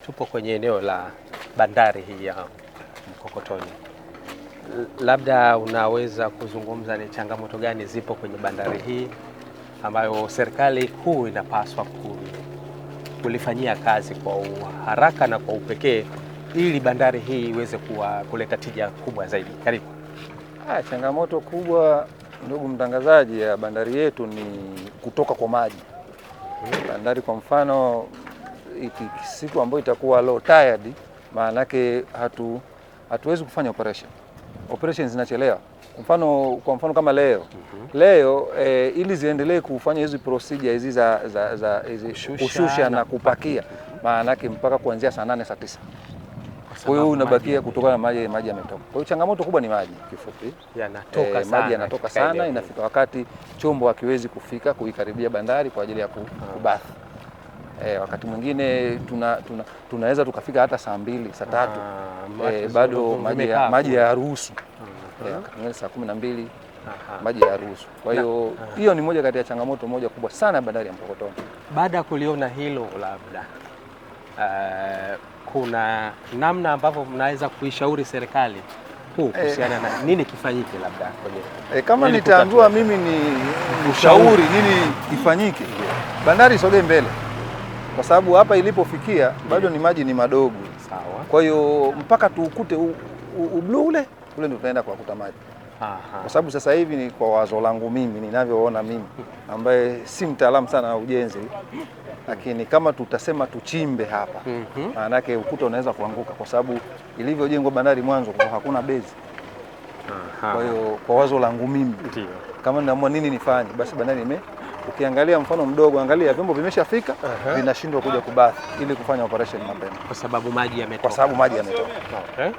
Tupo kwenye eneo la bandari hii ya Mkokotoni. Labda unaweza kuzungumza ni changamoto gani zipo kwenye bandari hii ambayo serikali kuu inapaswa kulifanyia kazi kwa uharaka na kwa upekee ili bandari hii iweze kuleta tija kubwa zaidi. Karibu. Changamoto kubwa, ndugu mtangazaji, ya bandari yetu ni kutoka kwa maji. Bandari kwa mfano siku ambayo itakuwa low tide, maana yake hatuwezi kufanya operation. Operations zinachelewa. Kwa mfano kama leo leo ili ziendelee kufanya hizi procedure hizi za hizi Kushusha kushusha na na kupakia, maana yake mpaka kuanzia saa 8, saa 9. Kwa Kwa hiyo sababu unabakia maji kutokana na maji yametoka. Kwa hiyo changamoto kubwa ni maji kifupi. Yanatoka sana, Maji yanatoka katika sana, eneo hili. Inafika wakati chombo hakiwezi kufika kuikaribia bandari kwa ajili ya kuberth. Wakati mwingine tunaweza tukafika hata saa 2, saa 3, bado maji vimekaa maji kule. hayaruhusu. Wakati mwingine saa 12 maji hayaruhusu. Kwa hiyo hiyo ni moja kati ya changamoto moja kubwa sana ya bandari ya Mkokotoni. Baada ya kuliona hilo, labda kuna namna ambavyo mnaweza kuishauri serikali kuu kuhusiana na nini kifanyike labda kwenye Kama ili nitaambiwa kutatua. mimi ni ushauri nini kifanyike, bandari isogee mbele, kwa sababu hapa ilipofikia bado ni maji ni madogo. Kwa hiyo mpaka tuukute ubluu ule ule ndio tunaenda kuwakuta maji, kwa sababu sasa hivi ni kwa wazo langu mimi ninavyoona mimi, ambaye si mtaalamu sana wa ujenzi, lakini kama tutasema tuchimbe hapa, maana yake ukuta unaweza kuanguka, kwa sababu ilivyojengwa bandari mwanzo kwa hakuna base. Kwa hiyo kwa wazo langu mimi, kama ninaamua nini nifanye, basi bandari ukiangalia mfano mdogo, angalia vyombo vimeshafika, vinashindwa kuja kuberth ili kufanya operation mapema Kwa sababu maji yametoka. Kwa sababu maji yametoka. Okay.